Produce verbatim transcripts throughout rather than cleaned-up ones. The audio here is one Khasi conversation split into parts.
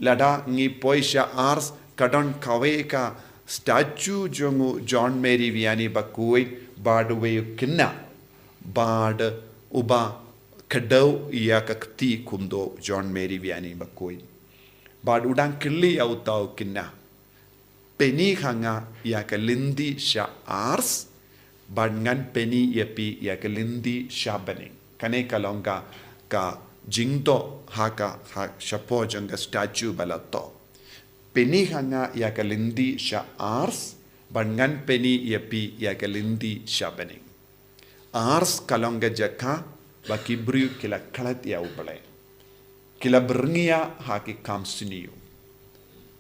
Lada ngi poi sha Ars ka don kawei ka statue jong u John Mary Vianney Bakhuid bad uwei u khynnah bad uba kdew ïa ka kti kumto John Mary Vianney Bakhuid. Bad u dang kylli ïa uta u khynnah, "Peni ha nga ïa ka lynti sha Ars, bad ngan peni ïa phi ïa ka lynti sha bneng." Kane ka long ka, ka jingdoh ha ka, ha shapoh jong ka statue ba la toh. "Peni ha nga ïa ka lynti sha Ars, bad ngan peni ïa phi ïa ka lynti sha bneng." Ars ka long ka jaka ba ki briew ki la klet ïa U Blei, ki la byrngia ha ki kam sniew.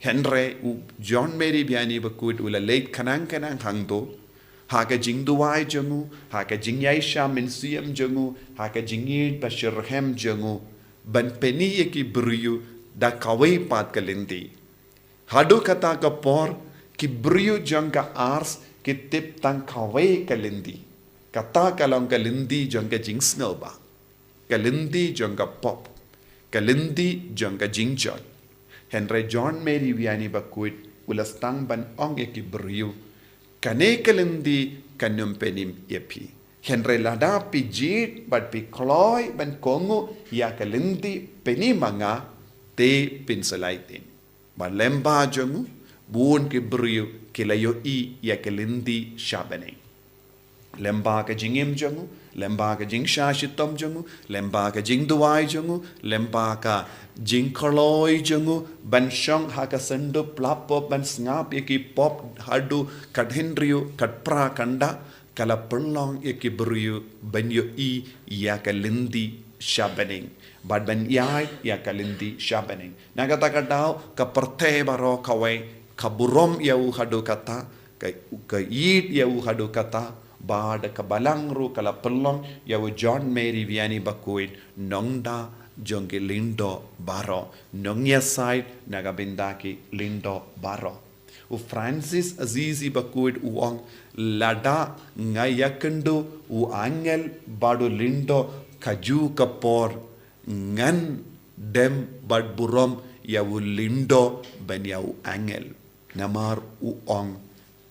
Hynrei u John Mary Vianney Bakhuid u la leit khnang khnang hangto, ha ka jingduwai jong u, ha ka jingïaishah mynsiem jong u, ha ka jingïeit ba shitrhem jong u, ban peni ïa ki briew da kawei pat ka lynti. Haduh kata ka por, ki briew jong ka Ars ki tip tang kawei ka lynti. Kata ka long ka lynti jong ka jingsngewbha, ka lynti jong ka pop, ka lynti jong ka jingjot. Hynrei John Mary Vianney Bakhuid u la sdang ban ong ïa ki briew, "Kane ka lynti kan ym pynim ïa phi. Hynrei lada phi jied bad phi kloi ban kohnguh ïa ka lynti pynim ma nga, te phin sa lait im." Bad lyngba jong u, bun ki briew ki la ïohi ïa ka lynti sha bneng. Lyngba ka jingim jong u, lyngba ka jingshah shitom jong u, lyngba ka jingduwai jong u, lyngba ka jingkloi jong u ban shong ha ka syndup lapop ban sngap ïa ki pop haduh khathynriew, khatphra, khatnda, ka la pynlong ïa ki briew ban ïohi ïa ka lynti sha bneng, bad ban ïaid ïa ka lynti sha bneng. Na kata ka daw ka pyrthei baroh kawei ka burom ïa u haduh katta, ka, ka ïeit ïa u haduh katta, bad ka Balang ruh ka la pynlong ïa u John Mary Vianney Bakhuid nongda jong ki lyngdoh baroh, nongïasaid na ka bynta ki lyngdoh baroh. U Francis Assisi Bakhuid u ong, "Lada nga ïakynduh u angel bad u lyngdoh kajuh ka por, ngan dem bad burom ïa u lyngdoh ban ïa u angel. Namar u ong,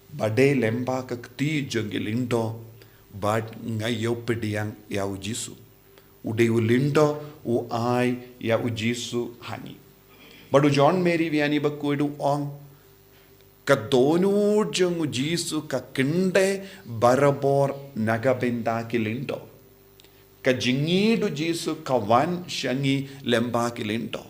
ba dei lyngba ka kti jong ki lyngdoh bad nga ïoh pdiang ïa u Jisu. U dei u lyngdoh u ai ïa u Jisu ha ngi." Bad u John Mary Vianney Bakhuid u ong, "Ka dohnud jong u Jisu ka kynde barabor na ka bynta ki lyngdoh. Ka jingïeid u Jisu ka wan sha ngi lyngba ki lyngdoh.